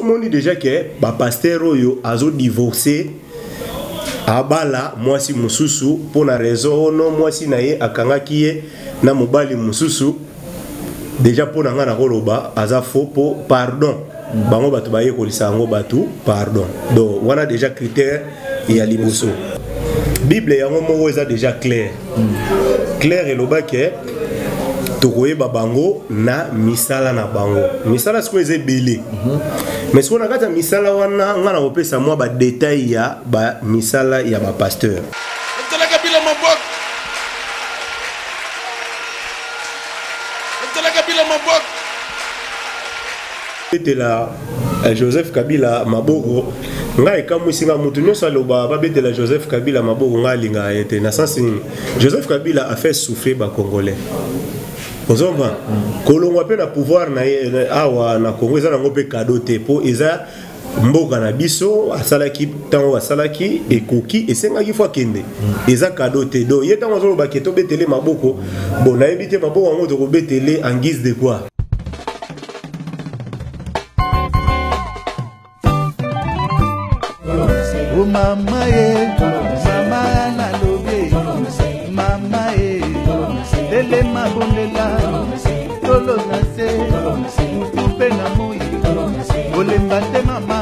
Omoni deja ke ba pasteur oyo azo divorcer abala mwasi mosusu mpo na raison ono mwasi na ye akangaki ye na mobali mosusu deja mpo na ngai nakoloba aza faux mpo pardon bango bato bayekolisa yango bato pardon donc wana deja critère ya liboso bible yango moko eza deja claire claire elobaki tokoyeba bango na misala na bango misala sikoyo eza ebele mhm. mais sikoyo na kati ya misala wana ngai nakopesa mwa badetail ya bamisala ya bapasteur betela eh, joseph kabila maboko ngai ekamwisi ngai moto nyonso aloba babetela joseph kabila maboko ngai alingaka ye te na sens nini joseph kabila a fait souffrir bacongolais ozomba mm. kolongwa mpe na pouvoir na ye eh, awa na congo eza nango mpe kado te mpo eza mboka na biso asalaki ntango asalaki ekoki esengaki fo akende mm. eza kado te donc ye ntango azoloba ke tobetele maboko bon nayebi te maboko yango tokobetele en guise de quoi Oh mama ye, mama nalobi, mama ye, telema bondela, tolo na se, butu mpe na moi, kolemba te mama,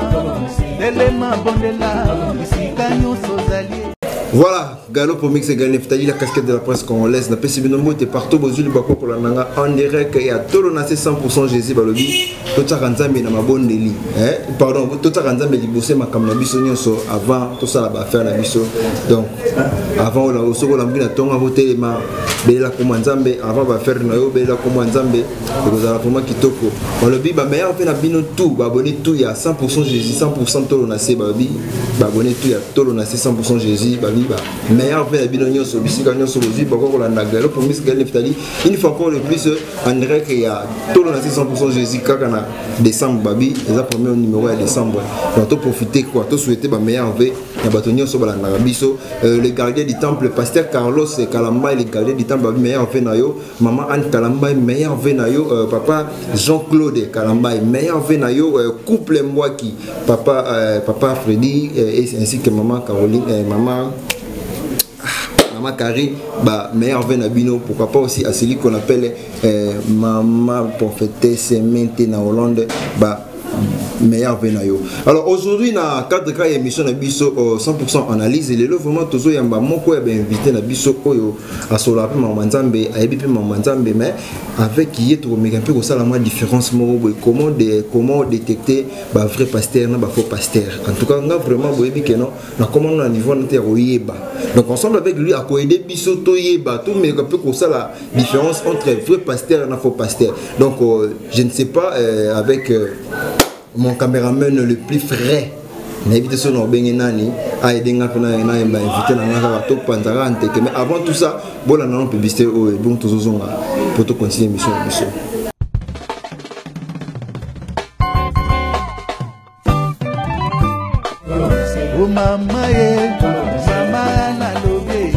telema bondela, bisika nyonso ozali. Voilà, Gallo pour mixer Gaël Neftali, la casquette de la presse congolaise. Na pesi bino mbote partout bozuli bako kolanda nga en direct et à tolo na 100% Jésus balobi. Totiaka Nzambe na mabondeli. Eh, pardon, totiaka Nzambe liboso makambo na biso nyonso avant tosala ba affaire na biso. Donc, avant ola osoko la mbina tonga botelema belela komwa Nzambe avant ba affaire na yo belela komwa Nzambe ekozala vraiment kitoko. Balobi ba meilleur pe na bino tout, ba abonné tout ya 100% Jésus, 100% tolo na se balobi ba abonné tout ya tolo na se 100% Jésus balobi ba meilleur pe na bino nyonso bisika nyonso bozwi bako kolanda Gallo pour Miss Gaël Neftali une fois encore le plus en direct ya tolo na se 100% Jésus kaka na décembre babi eza premier numéro ya décembre donc to profiter quoi to souhaiter ba meilleur vœu ya bato nyonso balandaka biso euh, le gardien du temple pasteur Carlos Kalamba le gardien du temple babi meilleur vœu na yo maman Anne Kalamba meilleur vœu na yo euh, papa Jean-Claude Kalamba meilleur vœu na yo euh, couple Mbwaki papa euh, papa Freddy euh, ainsi que maman Caroline euh, maman Maman Karine, bah, meilleur vœu na bino, pourquoi pas aussi à celui qu'on appelle euh, Maman prophétesse Mente na Hollande, bah, meilleur vœu na yo. Alors aujourd'hui na cadre ka émission na biso 100% analyse lelo vraiment tozo yamba moko ya ba invité na biso oyo asola pe mama Nzambe, ayebi pe mama Nzambe mais avec ye tokomeka mpe kosala mwa différence moko boye comment de, comment détecter ba vrai pasteur na ba faux pasteur. En tout cas nga vraiment boyebi que non nakoma na niveau wana te ya koyeba donc ensemble avec lui akoyede biso toyeba tomeka mpe kosala différence entre vrai pasteur na faux pasteur donc euh, je ne sais pas euh, avec euh, mon caméraman le plus frais nayebi te soki na obenge nani aide nga mpe nayemba invité na nga kaka topanza kaka nteke mais avant tout ça bolanda nano publicité oyo ebongo tozozonga mpo tocontinue émission na biso Oh mama ye, mama nalobi,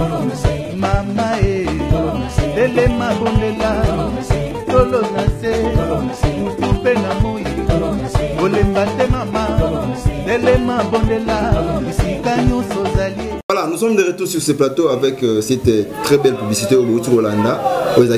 mama ye, telema bondela, tolo na se, butu mpe na moi, kolemba te mama, telema bondela, bisika nyonso ozali. Voilà, nous sommes de retour sur ce plateau avec euh, cette euh, très belle publicité au Bouti Rolanda,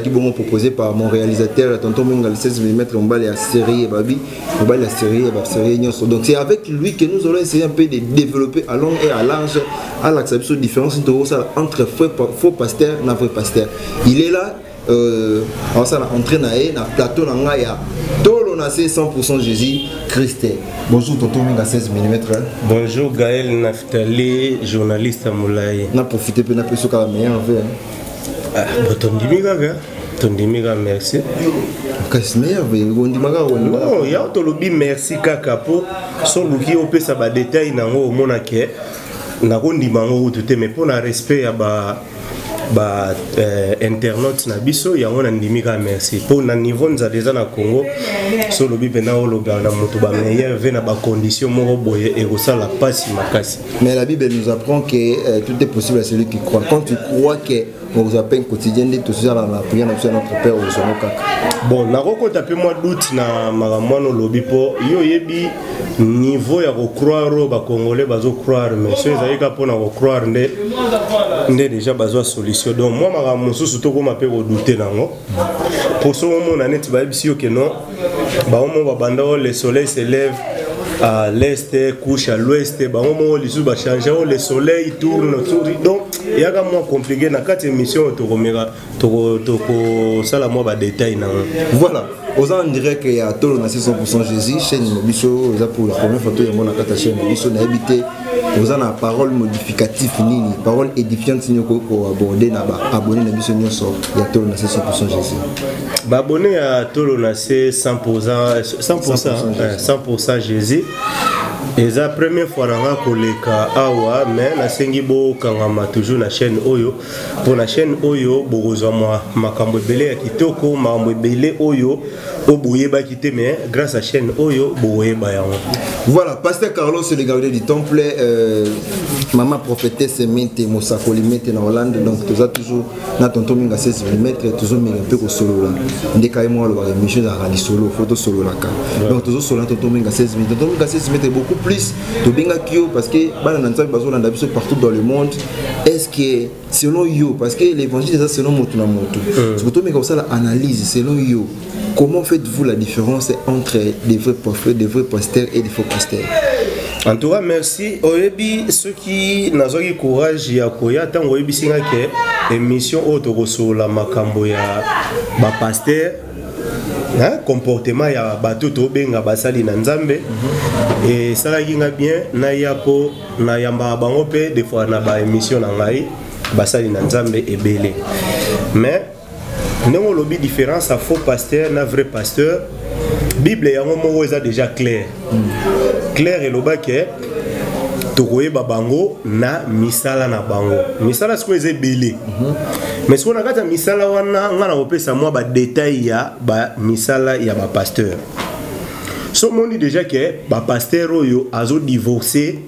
qui bon proposé par mon réalisateur Tonton Munga, le 16 mm, Mbale à série Babi. mobali ya serie ya baserie nyonso donc c'est avec lui que nous allons essayer un peu de développer à long et à large alakisa biso différence tokosala entre faux pasteur na vrai pasteur il est là euh, aosala entrée na ye na plateau na ngai ya tolo na se 100 jésus christ bonjour tonton minga 16 mm bonjour gaël naftali journaliste ya molai na profite mpe napesi kaka meilleur ve ah, tondimi kaka tondimi kaka merci kasi meilleur ondima kaka non yango tolobi merci kaka mpo soluki opesa badetail na yango omona ke nakondima yango kutu te mais mpo na respect ya ba ba euh, internaute na biso yango nandimi kaka merci mpo na niveau nzala eza na congo so olobi mpena oloba na moto bameilleur ve na bacondition moko boye ekosala mpasi makasi mais la bible nous apprend que euh, tout est possible à celui qui croit quand tu crois que Okozwa pain quotidien nde tozala na prière na biso ya Notre Père, ozwango kaka. Bon, nakokota mpe mwa doute na makambo wana olobi, mpo yo oyebi niveau ya kocroire oyo bacongolais bazocroire, mais so ezali kaka mpona kocroire nde déjà bazwa solution. Donc mwa makambo mosusu tokóma mpe kodouter nango, mpo so omona neti bayebisi yo ke non, bango moko babanda o le soleil se lève à l'est, couche à l'ouest, bango moko lisusu bachange o le soleil tourne autour. Donc eyaka mwa compliqué. Na kati ya émission oyo tokomeka tokosala mwa badétail nango. Voilà, oza en direct ya Tolo na 100% Jésus, chaîne na biso. Eza pour la première fois toyango na kati ya chaîne na biso. Nayebi te oza na parole modificatif nini, parole édifiante nini okoki koaborder na baabonné na biso nyonso ya Tolo na 100% Jésus. Baabonné ya Tolo na se 100%, 100%, 100% Jésus, eza première fois na nga koleka awa, mais nasengi bokangama toujours na chaîne oyo, mpo na chaîne oyo bokozwa mwa makambo ebele ya kitoko, makambo ebele oyo oyo boyebaki te, mais grâce à chaîne oyo bokoyeba yango. Voilà, pasteur Carlos, le gardien du temple, maman prophétesse Mente, mosakoli Mente na Hollande. Donc toza toujours na tonton Minga 16 mm, tozomela mpe kosolola. Ndeka ye moko alobaka émission ezalaka lisolo, fo tosololaka. Donc tozosolola na tonton Minga 16 mm. Tonton Minga 16 mm, beaucoup plus tobengaki yo parce que bana na Nzambe bazolanda biso partout dans le monde. Est ce que selon yo, parce que l'évangile eza selon motu na motu, soki tomeka kosala analyse, selon yo, comment faites-vous la différence entre des vrais prophètes, des vrais pasteurs et des faux pasteurs? En tout cas, merci. Oyebi, soki nazwaki courage ya koya ntango oyebisi nga ke émission oyo tokosolola makambo ya bapasteur, hein, comportement ya bato tobenga basali na Nzambe, esalaki nga bien naya, mpo nayambaka bango mpe des fois na baémission na ngai, basali na Nzambe ebele. Mais ndenge olobi, différence ya faux pasteur na vrai pasteur, Bible yango moko eza déjà clair clair. Elobaki tokoyeba bango na misala na bango. Misala sikoyo eza ebele, mais sikoyo na kati ya misala wana, ngai na kopesa mwa badétail ya bamisala ya bapasteur. So omoni déjà ke bapasteur oyo azodivorce,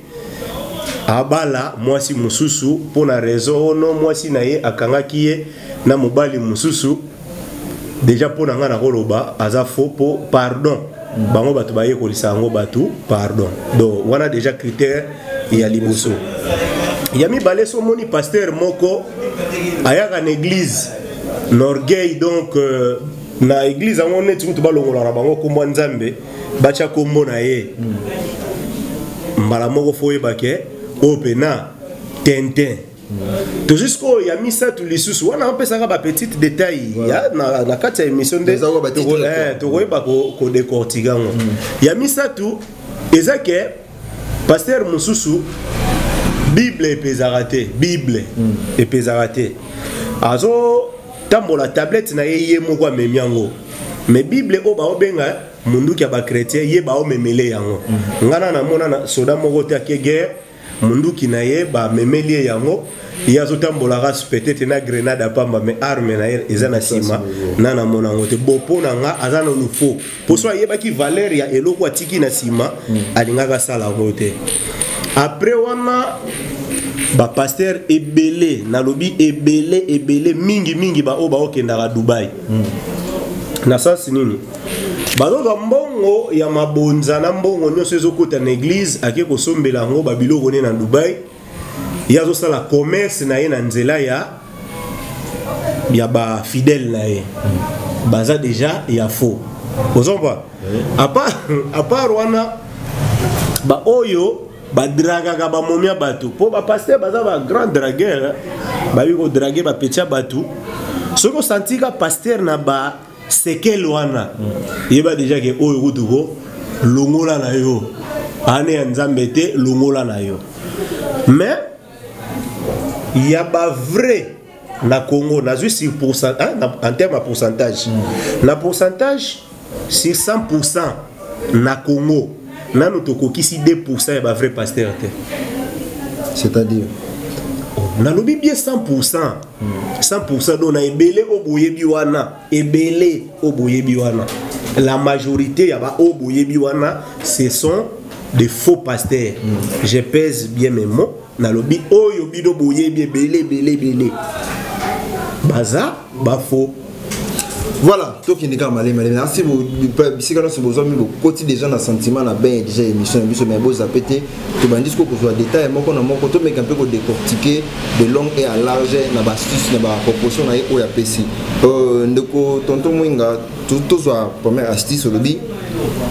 abala mwasi mosusu mpo na raison ono mwasi na ye akangaki ye na mobali mosusu, déjà mpo na ngai nakoloba aza faux, mpo pardon, bango bato bayekolisa yango bato pardon. Donc wana déjà critère ya liboso. Ya mibale, so omoni pasteur moko ayaka na église na orgueil, donc na église yango neti kutu balongolaka na bango nkombo ya Nzambe, batya nkombo na ye mbala moko, fo oyeba ke oyo pena tintin. Tozwi sikoyo ya misato lisusu wana, opesaka bapetite détail ya na kati ya émission nde tokoyeba kodécortiquer yango. Ya misato eza ke pasteur mosusu Bible epezaka te, Bible epezaka te, azotambola tablette na ye, ye moko amemi yango, mais Bible oyo baobenga munduki ya bachrétien, ye baomemele yango. Ngai na namona na soda moko te ake guerre, munduki na ye bamemeli ye yango, ye azotambolaka peut-être na grenade apamba, mais arme na ye eza na nsima na namona yango te. Bo mpo na nga aza nanu faux, mpo so ayebaki valeur ya eloko atiki na nsima, alingaka asala yango te. Après wana, bapasteur ebele, nalobi ebele ebele, mingimingi baoyo baokendaka Dubai. Na sens nini? Bazozwa mbongo ya mabonza na mbongo nyonso ezokota na église, ake kosombela yango babiloko ne na Dubai. Ye azosala commerce na ye na nzela ya bafidèle na ye, baza déjà ya faux. Ozompa à part wana, baoyo badragaka bamomi ya bato, mpo bapasteur baza bagrand dragueur, bayebi kodraguer bapeti ya bato. Soki osantika pasteur na basekele wana, yeba déjà ke oyo kutu ko longola na yo ane ya Nzambe te, longola na yo. Mais ya bavrai na Congo, nazwi sur pourcent, hein, en terme ya pourcentage, na pourcentage sur 100%, na Congo nano tokokisi 2% ya bavrai pasteur te. C'est-à-dire? Nalobi bien 100%, 100%. Donc na ebele oyo boyebi wana, ebele oyo boyebi wana, la majorité ya baoyo boyebi wana, ce sont des faux pasteurs. Je pèse bien mes mots, nalobi oyo bino boyebi ebele ebele ebele. Baza bafaux. Voilà, tokende kaka malemi malemi. Nasi bisika nyonso bozwami, bokoti déjà na sentiment na bain déjà émission na biso, mais bozape te. Tobandi sikoyo kozwa détail moko na moko, tomeka mpe kodécortiquer de long et à large na baastuce na baproportion na ye oyo apesi. Ndeko tonton Mwinga, tozwa première astuce. Olobi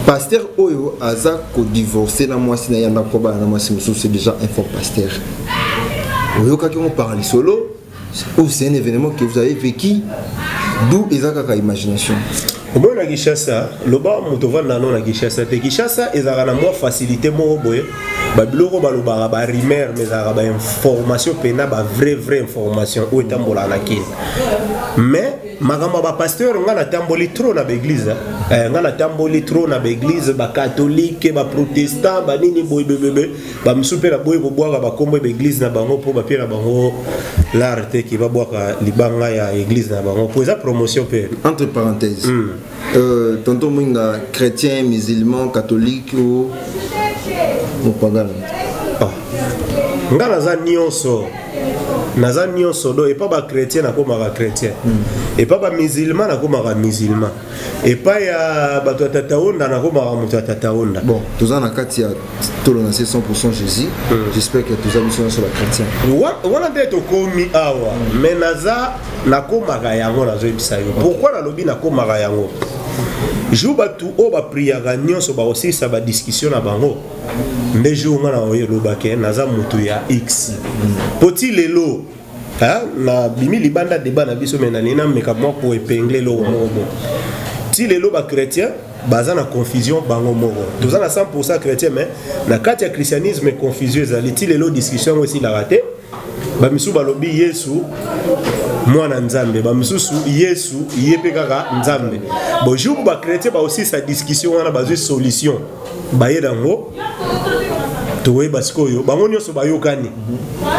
pasteur oyo aza kodivorce na mwasi na ye, anda kobala na mwasi mosusu, c'est déjà un faux pasteur. Oyokaki yango par lisolo ou c'est un événement que vous avez vécu, d'où eza kaka imagination? Omoi na Kinshasa, loba moto ovanda nano na Kinshasa te. Kinshasa ezalaka na mwa facilité moko boye, babiloko balobaka barumeur, mais ezalaka bainformation mpena, bavrai vrai information oyo etambolaka na Kini. Mais makambo ya bapasteur, nga natamboli trop na baeglise, nga natamboli trop na baeglise, bacatholique, baprotestant, banini boye bebebe, bamisusu mpe naboyi kobwaka bakombo ya baeglise na bango mpo bapie na bango lar te ke babwaka libanga ya église na bango mpo eza promotion mpe. Entre parenthèses, tonton Mwinga, chrétien, musulman, catholique ou mopagano? Ah. Nga naza nyonso, naza nyonso. Do epa bachrétien nakomaka chrétien, epa bamusulman nakomaka musulman, epai ya bato ya tataonda nakomaka moto ya tataonda. Bon, toza na kati ya Tolo na se 100% Jésus. J'espère que toza biso nyonso bachrétien. Wana nde tokomi awa. Mais naza nakomaka yango, nazoyebisa yo pourquoi nalobi nakomaka yango. Jour bato oyo bapriaka nyonso bakosilisa badiscussion na bango, nde jour nga na oyelobake naza motu ya x. Po ti lelo nabimi libanda débat na biso, me nalingi nameka mwa koépingler eloko moko bo. Ti lelo bachrétien baza na confusion bango moko. Toza na 100% chrétien, mais na kati ya christianisme confusion ezali ti lelo. Discussion yango esilaka te. Bamisusu balobi Yesu mwana Nzambe, bamisusu Yesu ye mpe kaka Nzambe. Bon, jour bachrétien baosilisa discussion wana, bazwi solution, baye nango, tokoyeba sikoyo bango nyonso bayokani.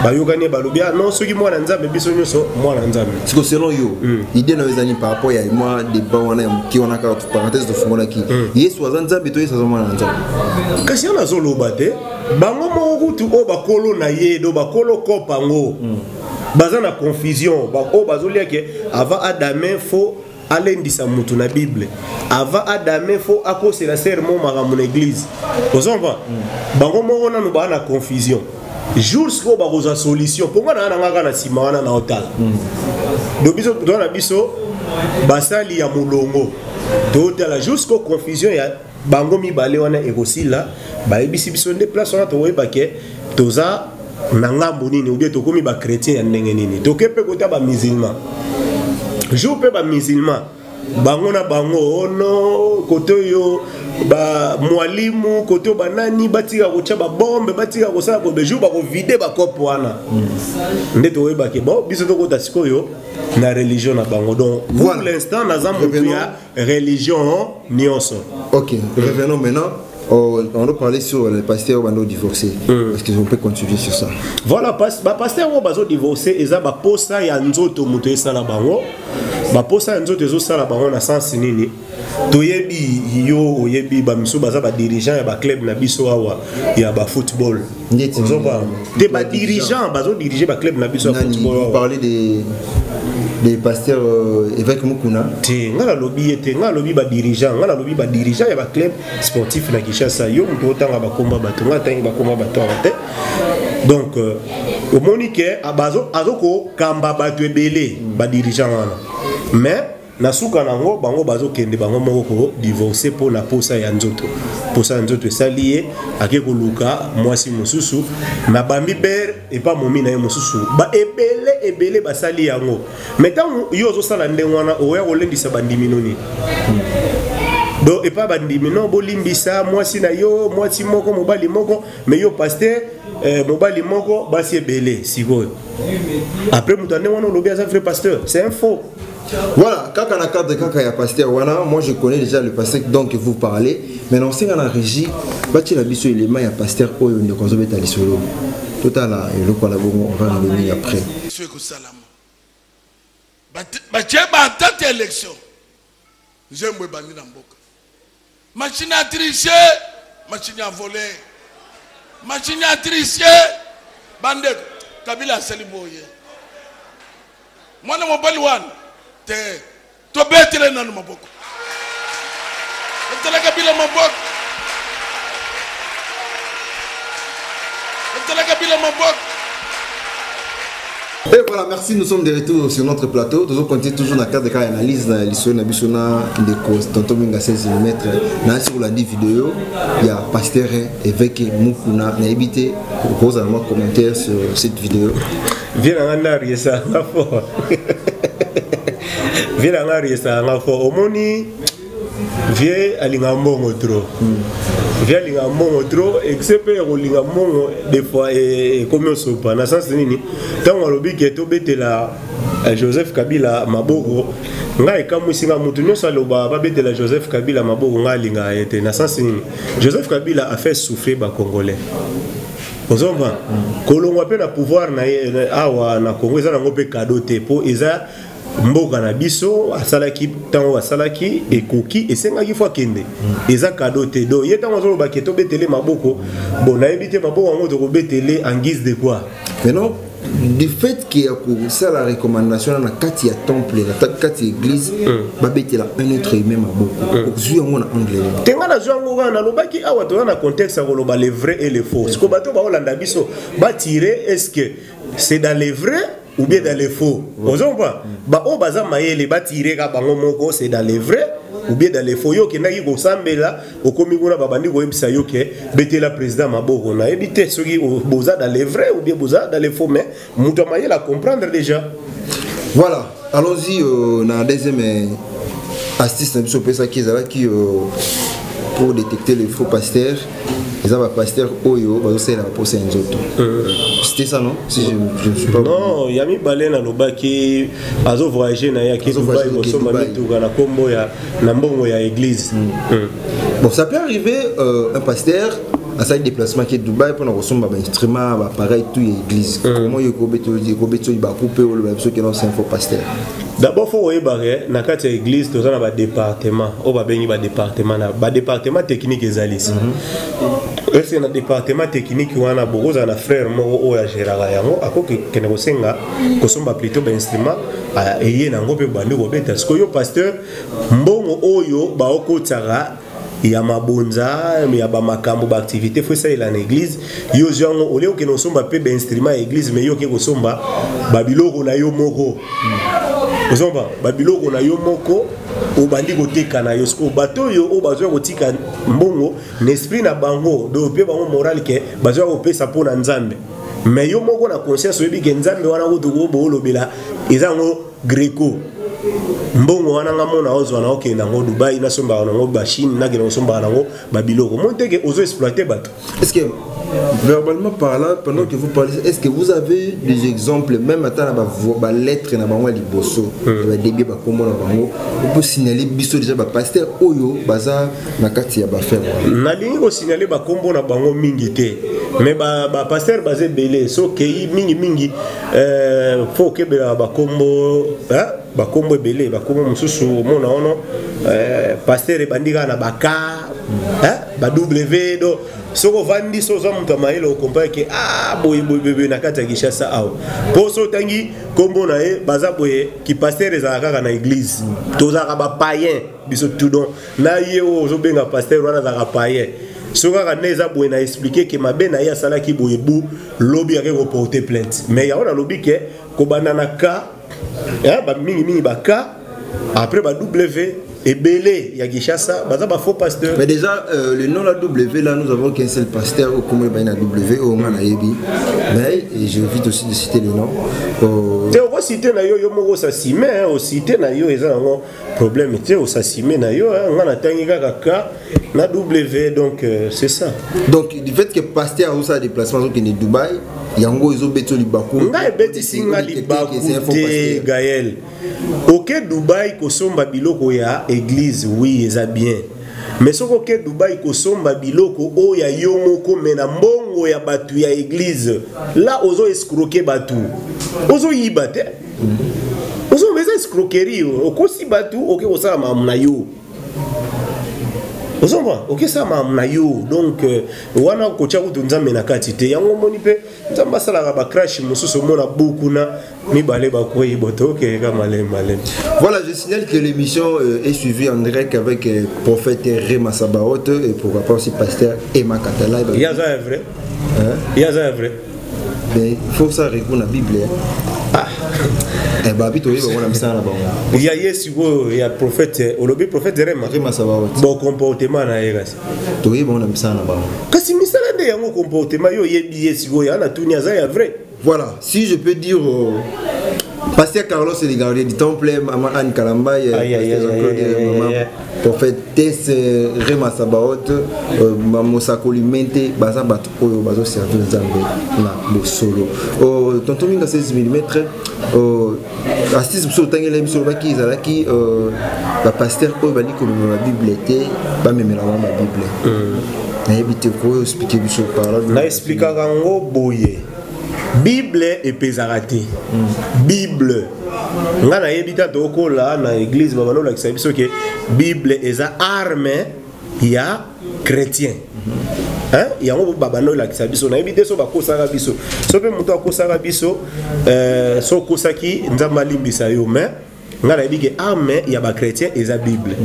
Bayokani, balobi: ah non, soki mwana Nzambe, biso nyonso mwana Nzambe. Siko selon yo, idée na yo ezali par rapport ya mwa débat wana ya moke wana, kaka parenthèse tofungolaki, Yesu aza Nzambe to Yesu aza mwana Nzambe? Kasi yo nazoloba te, bango moko kutu oyo bakolo na ye, do bakolo kopa yango, baza na confusion. Oyo bazolia ke avant adame faut alendisa mutu na Bible, avant adame faut akosela sermon makambo na église. Ozomva, bango moko nanu baa na confusion. Jour sikoyo bakozwa solution, mpo nga na nga kaka na nsima wana na otala. Do biso toza na biso basali ya molongo, totala jour sikoyo confusion ya bango mibale wana ekosila, bayebisi biso nde place wana tokoyeba ke toza na ngambo nini, ou bien tokomi bachrétien ya ndenge nini. Toke mpe kota bamusulman, jour mpe bamusulman bango na bango ono kote oyo bamwalimu, kote oyo banani batika kotya babombe, batika kosala bobe, jour bakovide bakope wana nde toyebake bon, biso tokota sikoyo na religion na bango. Donc pour l'instant naza motu ya religion nyonso. Ok, revenons maintenant. Oh, on doit parler sur les pasteurs bando divorcés. Est-ce qu'on peut continuer sur ça? Voilà, bapasteur oyo bazodivorce, eza baposa ya nzoto moto esala bango. Baposa ya nzoto ezosala bango na sens nini? Toyebi, yo oyebi, bamisusu baza badirigeant ya baclub na biso awa ya bafootball. Ndeti Ozomba te, badirigeant bazodirige baclub na biso ya Nani, football vous awa. parlez des pasteurs, évêque Mukuna? Te, nga nalobi ye te, nga nalobi badirigeant, nga nalobi badirigeant ya baclub sportif na Kinshasa. Yo moto otanga bakomba bato, nga atangi bakomba bato awa te. Donc omoni ke azokokamba bato ebele, badirigeant wana, mais na suka nango bango bazokende bango moko kodivorce mpo na posa ya nzoto. Posa ya nzoto esali ye ake koluka mwasi mosusu na bambi bere epa momi na ye mosusu. Ba ebele ebele basali yango. Mais ntango yo ozosala ndenge wana, oya kolendisa bandimi noni? Donc epa bandimi no bolimbisa mwasi na yo, mwasi moko, mobali moko, mais yo pasteur, mobali moko, basi ebele. Sikoyo après moto ya ndenge wana, olobi aza vrai pasteur? C'est un faux. Voilà, kaka na cadre kaka ya pasteur wana, moi je connais déjà le pasteur dont vous parlez. Maintenant, c'est la régie, batiela biso élément ya pasteur oyo ndeko azobeta lisolo. Totala eloko na bongo, on va revenir après. Soki ekosalama, batie badate ya élection, nzembo ebandi na mboka: machine à tricher, machine à voler, machine à tricher. Bandeko, Kabila asali boye. Mwana mobali wana te, tobetele nanu maboko. Betela Kabila maboko. Betela Kabila maboko. Et voilà, merci, nous sommes de retour sur notre plateau. Nous continuons toujours dans le cadre de l'analyse dans l'histoire de Bissona, de Tonton Minga 16 mm. Dans sur la vidéo, il y a pasteur évêque Mukuna, n'a évité pose un commentaire sur cette vidéo. Viens en arrière, ça va fort. Viens en arrière, ça va fort. Omoni, vie alinga mbongo trop. Vie alinga mbongo trop, excès pe kolinga mbongo des fois ekomi osopa. Na sens nini? Tango alobi ke tobetela Joseph Kabila maboko, ngai ekamwisi nga mutu nyonso aloba babetela Joseph Kabila maboko, ngai alingaka ye te. Na sens nini? Joseph Kabila a fait souffrir ba Congolais. Ozomba kolongwa pe na pouvoir na ye awa na Congo eza nango pe cadeau te, po eza mboka na biso asalaki ntango asalaki ekoki esengaki fo akende, eza cadeau te. Donc ye ntango azoloba ke tobetele maboko, bon nayebi te maboko yango tokobetele en guise de quoi. Mais non, du fait qu'il y a ça la recommandation na kati ya temple na kati ya église, babetela un autre humain maboko, ozwi yango na anglais. Te, nga nazwi yango kaka nalobaki awa toza na contexte ya koloba le vrai et le faux. Siko bato baolanda biso batire, est ce que c'est dans le vrai ou bien dans le faux? Ozompa ba oyo baza mayele batire ka bango moko, c'est dans le vrai ou bien dans le faux. Yo okendaki kosambela, okomi kuna, babandi koyebisa yo ke betela président maboko. Nayebi te soki boza dans le vrai ou bien boza dans le faux, mais moto ya mayele comprendre déjà. Voilà, allons-y na deuxième astuce na biso opesaki, ezalaki pour détecter le faux pasteur. Eza bapasteur oyo bazosalela baposa ya nzoto. C'était ça, non? Si je ne suis pas Non, ya mibale nalobaki azovoyage na ye, ake Dubai kosomba mituka na kombo ya na mbongo ya église. Bon, ça peut arriver, un pasteur asali déplacement ke Dubai mpona kosomba bainstrument, baappareil tout ya église. Comment yo ekobeti oyo bakupe oloba biso ke non, c'est un faux pasteur? D'abord faut koyeba ke na kati ya église toza na badépartement oyo babengi badépartement, na badépartement technique ezali. Ese na département technique wana bokozala na frère moko oyo agéraka yango, akoki kende kosenga kosomba plutôt bainstrument eye nango mpe bandi kobeta. Sikoyo yo pasteur, mbongo oyo baokotiaka ya mabonza ya bamakambo, baactivité fo esalela na église, yo ozwi yango olie okende kosomba mpe bainstrument ya église, mais yo oke kosomba babiloko na yo moko. Ozomba babiloko na yo moko, obandi koteka na yo. Sikoyo bato oyo oyo bazwa kotika mbongo na esprit na bango, donc mpe bango moral ke bazwa kopesa mpo na Nzambe, mais yo moko na conscience oyebi ke Nzambe wana kutu boolobela eza yango greco. Mbongo wana nga mona ozwa na okende yango Dubai, nasombaka nango bachine, nakende kosombaka nango babiloko moi teke ozo exploite bato. Est-ce que, verbalement parlant, pendant que vous parlez, est-ce que vous avez des exemples, même ata na ba lettre na bango ya liboso, ba début ba kombo na bango, on peut signaler biso déjà ba pasteur oyo baza na kati ya ba faire wana? Nalingi kosignale bakombo na bango mingi te, mais bapasteur baza ebele. So okei mingimingi, fo okebela bakombo, hein? Bakombo ebele, bakombo mosusu omona ono pasteur ebandi kaka na baka, hein? Ba W. Do soki ovandi, so ozwa moto ya mayele, okomprendre ke ah, boye boye boye boye na kati ya Kinshasa awa, mpo so otangi nkombo na ye, baza boye. Kipasteur ezalaka kaka na église, tozalaka bapayen biso tout. Donc na ye oyo ozobenga pasteur wana azalaka payen. So kaka nde eza boye, na expliquer ke mabe na ye asalaki boye, bu lobi ake koporter plainte. Mais yango nalobi ke kobanda na ka bamingimingi baka après ba W ebele ya Kinshasa baza ba faux pasteur. Mais déjà, le nom la W là, nous avons qu'un seul pasteur au Congo, la W au Nayebi, mais j'évite aussi de citer le nom. Te, okocite na yo, yo moko osasime, ocite na yo, eza nango problème te, osasime na yo. Nga natangi kaka K na W, donc c'est ça. Donc du fait que pasteur azosala déplacement, azokende Dubai, yango ezobeti libaku? Ngai ebetisi nga libaku te, Gael. Oke Dubai kosomba biloko ya église, oui, eza bien, mais soki oke Dubai kosomba biloko oyo ya yo moko, me na mbongo ya bato ya église, là ozo escroquer bato, ozoyiba te, ozomba, eza escroquerie. Okosi bato, oke kosala makambo na yo, ozomba, okesala makambo na yo. Donc wana kotia kutu Nzambe na kati te. Yango omoni mpe Nzambe asalaka bacrash mosusu, omona bukuna. Mibale bakwei bo tokeka malemi malemi. Voilà, je signale que l'émission est suivie en direct avec prophète Rema Sabaoth et pourquoi pas aussi pasteur Emma Katala. Yaza est vrai. Hein? Yaza est vrai. Mais il faut ça répondre à la Bible. Hein? Ah. Eh ben, puis on a misala bango. Ya ye sikoyo ya prophète, olobi prophète Rema. Rema Sabaoth. Bon comportement na ye kasi. Toyeba on a misala bango. Kasi misala nde yango comportement yo yebi ye sikoyo ana tuni aza ya vrai. Voilà, si je peux dire Pasteur Carlos et les gardiens du temple, Maman Anne Kalambay, Pasteur Jean-Claude, Maman Prophétesse Rema Sabaoth, Mosakoli Mente, Baza Bato oyo bazo servir Nzambe na bosolo. Tonton Minga 16 mm, assise biso otangela biso olobaki ezalaki ba pasteur oyo bali komema ba Bible te, bamemela bango ba Bible. Nayebi te koyo expliquer biso par là. Na expliquaka yango boye. Bible epezaka te. Bible nga nayebi ta tokola na église babanda olakisa biso ke Bible eza arme ya chrétien. Hein? Yango babanda olakisa biso, nayebi te so bakosaka biso, so mpe moto akosaka biso, so okosaki Nzambe alimbisa yo, mais nga nayebi ke arme ya ba chrétien eza Bible.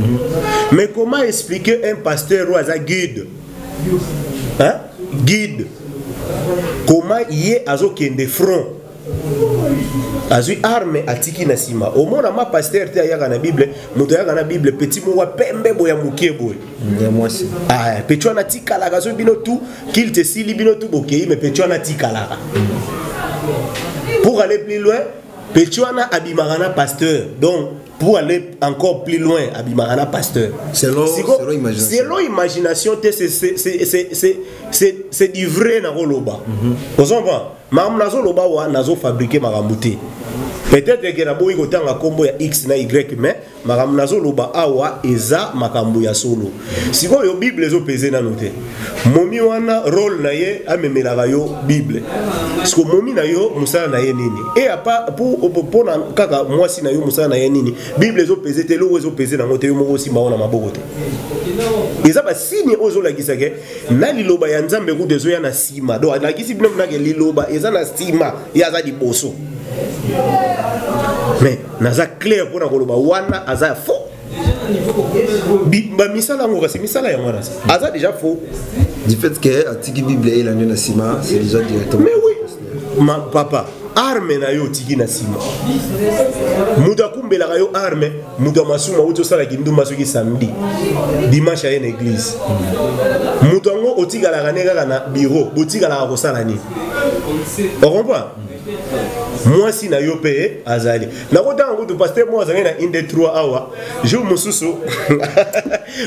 Mais comment expliquer un pasteur oyo aza guide, hein? Guide, comment ye azokende front, azwi arme atiki na nsima? Omona ma pasteur te ayaka na Bible, moto ayaka na Bible petit moko ya pembe boye ya moke boye. Ya mwasi. Ah, petit wana atikalaka so bino tu kilte esili bino tu bokei, mais petit wana atikalaka. Pour aller plus loin, petit wana abimaka na pasteur. Donc pour aller encore plus loin, abimaka na pasteur. Selon, selon imagination. Selon imagination te, c'est du vrai na koloba. Ozomba makambo nazoloba wa nazofabrike makambo te. Peut-être ke naboyi kotanga nkombo ya X na Y, mais makambo nazoloba awa eza makambo ya solo. Sikoyo Bible ezopese nano te. Momi wana role na ye amemelaka yo Bible. Siko momi na yo mosala na ye nini? E apa mpona kaka mwasi na yo mosala na ye nini? Bible ezopese te, eloko ezopese nango te, yo moko osimba ngo na maboko te. Eza basigne oyo ezolakisa ke na liloba ya Nzambe kutu ezoya na nsima. Donc alakisi bino mnake liloba eza na nsima, ye aza liboso. Mais naza clair mpona koloba wana aza faux. Bamisala yango kasi misala yango wana aza déjà faux. Du fait que atiki Bible elandi na nsima, c'est déjà directement. Mais oui, ma papa, arme na yo otiki na nsima. Moto akumbelaka yo arme, moto ya masumu auti osalaki ndumba soki samedi, dimanche aye na église. Moto yango otikalaka ne kaka na bureau, botikalaka kosala nini? Ocomprend? Mwasi na yo mpe azali nakotanga kutu pasteur mo azali na inde 3 awa jour mosusu.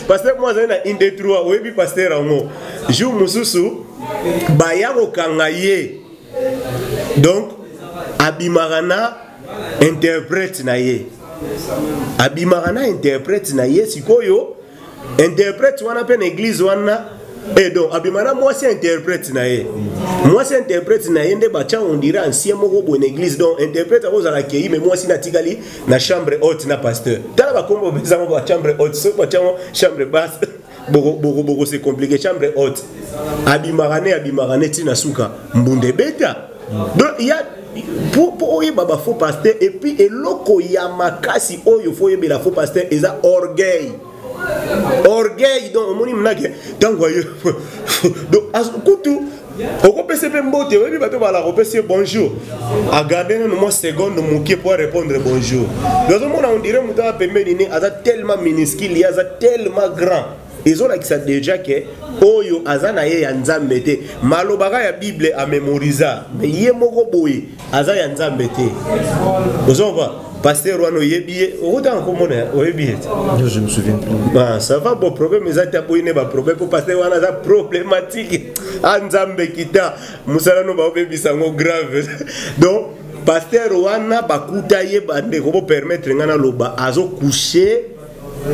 Pasteur mo azali na inde 3, oyebi pasteur yango, jour mosusu baya kokanga ye. Donc abimaka na interprète na ye, abimaka na interprète na ye. Sikoyo interprète wana mpe na église wana, et donc abima na mwasi interprète na ye. Mwasi interprète na ye nde batya on dirait ancien moko boye na église. Donc interprète akozala kei, mais mwasi natikali na chambre haute na pasteur. Tala bakombo bezango ba chambre haute, soki batyango chambre basse boko boko c'est compliqué. Chambre haute abimaka ne, abimaka ne ntina suka mbunda ebeta. Donc il y a pour oyeba ba faux pasteur. Et puis eloko ya makasi oyo faut oyebela faux pasteur eza orgueil. Orgueil, donc omoni mnake ntango aye, donc kutu okopesa mpe mbote, oyebi bato balaka kopesa ye bonjour, agarde nano mwa seconde moke po répondre bonjour. Donc ozomona on dirait moto aza pembeni ne aza tellement minuscule, ye aza tellement grand. Ezolakisa déjà ke oyo aza na ye ya Nzambe te. Malobaka ya Bible amemoriza, mais ye moko boye aza ya Nzambe te. Ozomba pasteur wana oyebi ye, okotanga komona oyebi ye te. Non, je me souviens plus. Ah, ça va, bon problème eza te, aboyi ne baproblème po pasteur wana aza problématique. A Nzambe kita mosala no baobebisa yango grave. Donc pasteur wana bakuta ye, bandeko bopermettre ngai naloba, azocouche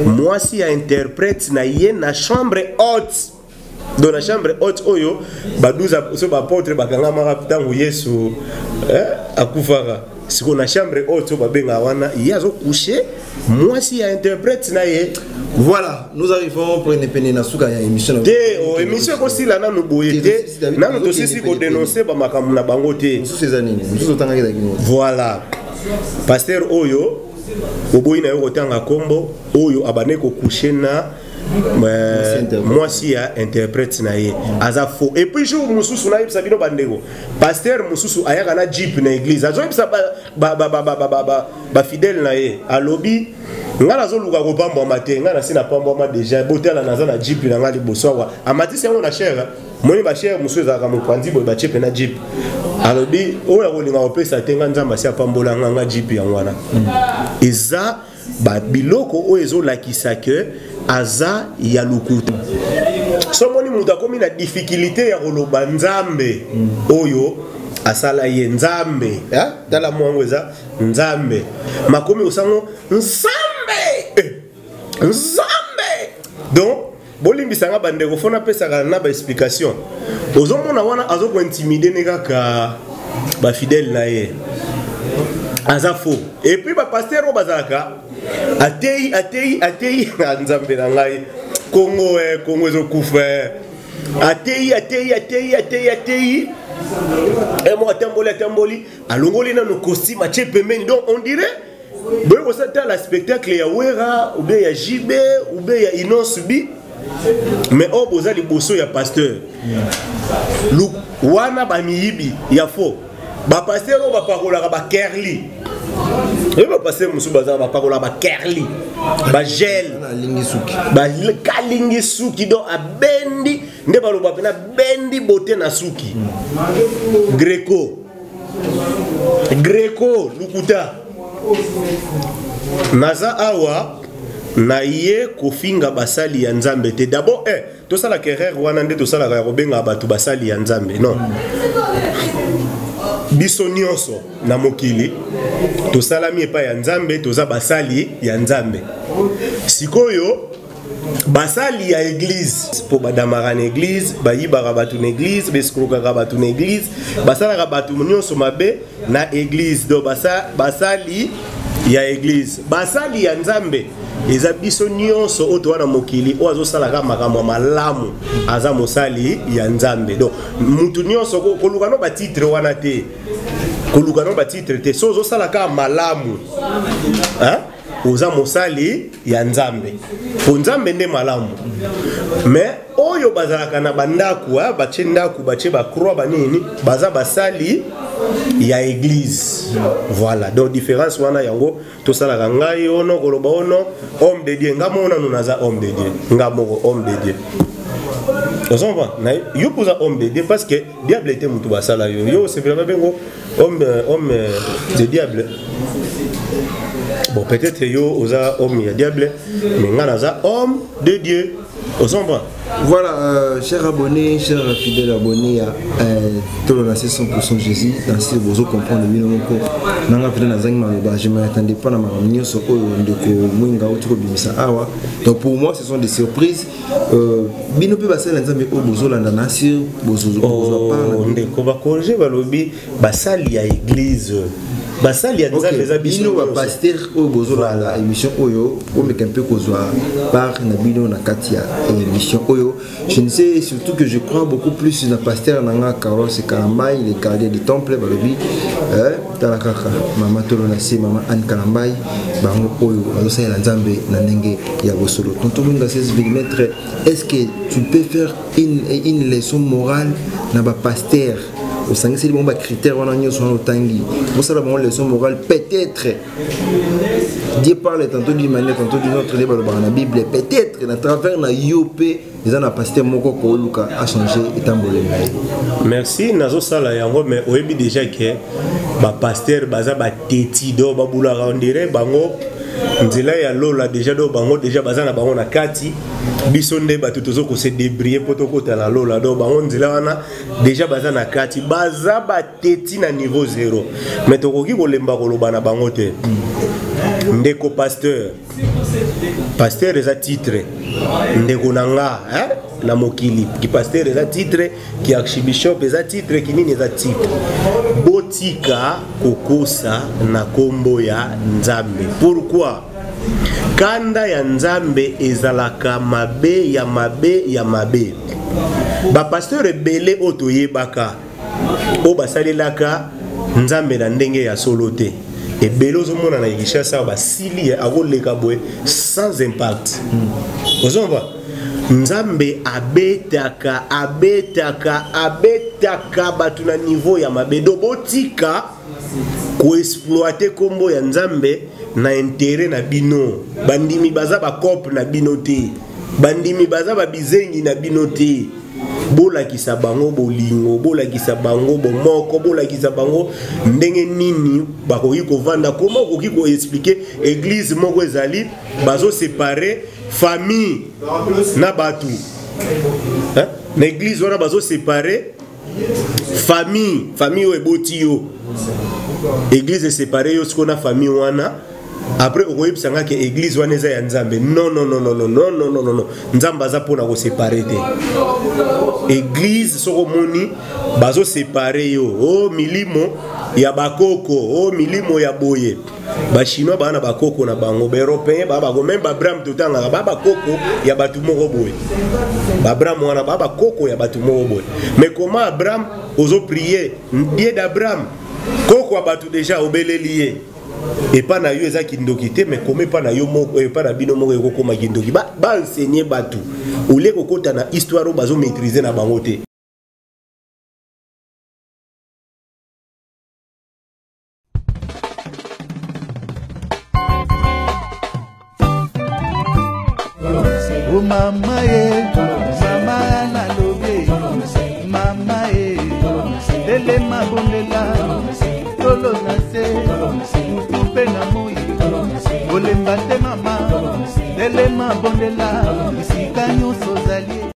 mwasi ya interprète na ye na chambre haute. Donc na chambre haute oyo ba 12 so baapôtre bakangamaka ntango Yesu akufaka. Sikoyo na chambre haute oyo babengaka wana, ye azocouche mwasi ya interprète na ye. Voilà, nous arrivons pour une pene na suka ya émission. Te, oh, émission ekosila nanu boye te. Nanu tosisi kodénoncer bamakambo na bango te. Mosusu eza nini? Mosusu otangaki ezalaki nini? Voilà. Pasteur oyo oboyi na yo kotanga kombo oyo abandaki kokushe na mwasi ya interprète na ye aza faux. Et puis jour mosusu nayebisa bino bandeko, pasteur mosusu ayaka na jeep na église, azoyebisa bafidèle na ye, alobi ngai nazoluka kopambwama te, ngai nasi napambwama déjà, botala naza na jeep na ngai liboso awa. Amatisi yango na chere, moni bachere mosusu ezalaka mopanzi boye, batie mpe na jeep. Alobi oyo akolinga kopesa te, ngai Nzambe asi apambola nga, nga jeep yango wana. Eza biloko oyo ezolakisa ke aza ya lokuta. So omoni moto akomi na difficulté ya koloba Nzambe oyo asala ye, Nzambe tala mwango eza Nzambe, makomi kosango Nzambe, Nzambe. Donc bolimbisanga bandeko, fo napesaka na baexplication. Ozomona wana azokointimide ne kaka bafidèle na ye, aza faux. Et puis bapasteur oyo bazalaka atei atei atei na Nzambe na ngai, Kongo, Kongo ezokufa. Atei atei atei atei atei, moko atamboli atamboli, alongoli nano costume, atie pembeni. Donc on dirait boye kosala spectacle ya Wera ou bien ya JB ou bien ya Innoss'B, mais oyo boza liboso ya pasteur wana, bamiyibi ya faux. Bapasteur oyo bapakolaka bakerli, oyo bapasteur mosusu baza bapakolaka bakerli, bagel, bakalingi suki, donc abendi nde baloba mpena bendi bote na suki greco greco lukuta. Naza awa na ye kofinga basali ya Nzambe te. D'abord tosalaka erreur wana nde tosalaka ya kobenga bato basali ya Nzambe. Non, biso nyonso na mokili tosalami epai ya Nzambe, toza basali ya Nzambe. Sikoyo basali ya église, mpo badamaka na église, bayibaka bato na église, baescroquaka bato na église, basalaka bato nyonso mabe na église. Donc basali ya église, basali ya Nzambe eza biso nyonso oyo toza na mokili. Oyo azosalaka makambo ya malamu aza mosali ya Nzambe. Donc mutu nyonso, koluka no batitre wana te, koluka no batitre te. So ozosalaka malamu, hein? Oza mosali ya Nzambe, po Nzambe nde malamu. Mais oyo bazalaka na bandako, batie ndako, batie bacroix, banini, baza basali ya église. Voilà, donc différence wana yango tosalaka. Ngai ono koloba ono homme de Dieu, nga moko nanu naza homme de Dieu, nga moko homme de Dieu. Ozomva yo mpoza homme de Dieu parce que diable ete motu basala yo, yo osepelaka bengo homme de diable. Bon, peut-être yo oza homme ya diable, mais nga naza homme de Dieu, ozomba. Voilà, chers abonnés, chers fidèles abonnés à Tolo na 100% Jésus, dans ce bozo comprendre bino moko. Nanga pena nazangi maloba, je m'attendais pas na makambo nyonso oyo ndeko Mwinga auti kobimisa awa. Donc pour moi, ce sont des surprises. Bino pe basala Nzambe oyo bozolanda na sur bozo bozo part ndeko bacorriger, balobi basali ya église, basali ya Nzambe eza biso. Bino bapasteur oyo bozolanda émission oyo, omeka mpe kozwa part na bino na kati ya émission oyo. Je ne sais surtout que je crois beaucoup plus na pasteur nanga Carlos Kalambai, le gardien du temple. Balobi tala kaka mama Tolo na se, mama Anne Kalambai, bango oyo bazosalela Nzambe na ndenge ya bosolo. Tonton Mwinga 16 mm, est-ce que tu peux faire une leçon morale na bapasteur osangiseli bango bacritère wana nyonso wana otangi? Bosala bango leçon morale. Peut-être Dieu parle tantôt d'une manière, tantôt d'une autre, nde balobaka na Bible. Peut-être na travers na yo mpe eza na pasteur moko kooluka achanger etamboleli na ye. Merci, nazosala yango, mais oyebi déjà ke bapasteur baza bateti, do babulaka, on dirait bango nzela ya lola déjà, do bango déjà baza na bango na kati. Biso nde bato tozo kose débrouiller mpo tokota na lola. Do bango nzela wana déjà baza na kati, baza bateti na niveau zéro. Mais tokoki kolemba koloba na bango te. Ndeko pasteur, pasteur eza titre, ndeko na nga, hein? Na mokili ki pasteur eza titre, ki archibishop eza titre, ki nini eza titre. Botika kokosa na kombo ya Nzambe. Pourquoi? Kanda ya Nzambe ezalaka mabe ya mabe ya mabe. Bapasteur ebele oyo toyebaka oyo basalelaka Nzambe na ndenge ya solo te, ebele ozomona na Kinshasa basili akoleka boye sans impact. Ozomba Nzambe abetaka abetaka abetaka bato na niveau ya mabe. Do botika koexploite nkombo ya Nzambe na intérêt na bino. Bandimi baza bacope na bino te, bandimi baza babizengi na bino te. Bolakisa bango bolingo, bolakisa bango bomoko, bolakisa bango ndenge nini bakoki kovanda. Koma okoki koexplike église moko ezali bazosepare famille na bato, hein? Na église wana bazosepare famille, famille oyo eboti yo, église esepare yo sikoyo na famille wana. Après okoyebisa nga ke église wana eza ya Nzambe. Non, non, non, non, non, non, non, non, non. Nzambe aza mpona kosepare te. Église soko omoni bazosepare yo, o milimo ya bakoko, o milimo ya boye. Bachinois baa na bakoko na bango, baeuropéen baa bako, meme baabram totangaka baa bakoko ya bato moko boye. Baabram wana baa bakoko ya bato moko boye. Mais comment Abraham ozoprie Dieu d'Abraham, koko ya bato deja obeleli ye epa na yo eza kindoki te? Mais koma epa na yo moko, epa na bino moko ekokoma kindoki. Baenseigner ba bato olie kokota na histoire oyo bazomaîtrise na bango te. O mama ye, mama nalobi, mama ye, telema bondela, tolo na se, butu mpe na moi, kolemba te mama, telema bondela, bisika nyonso ozali.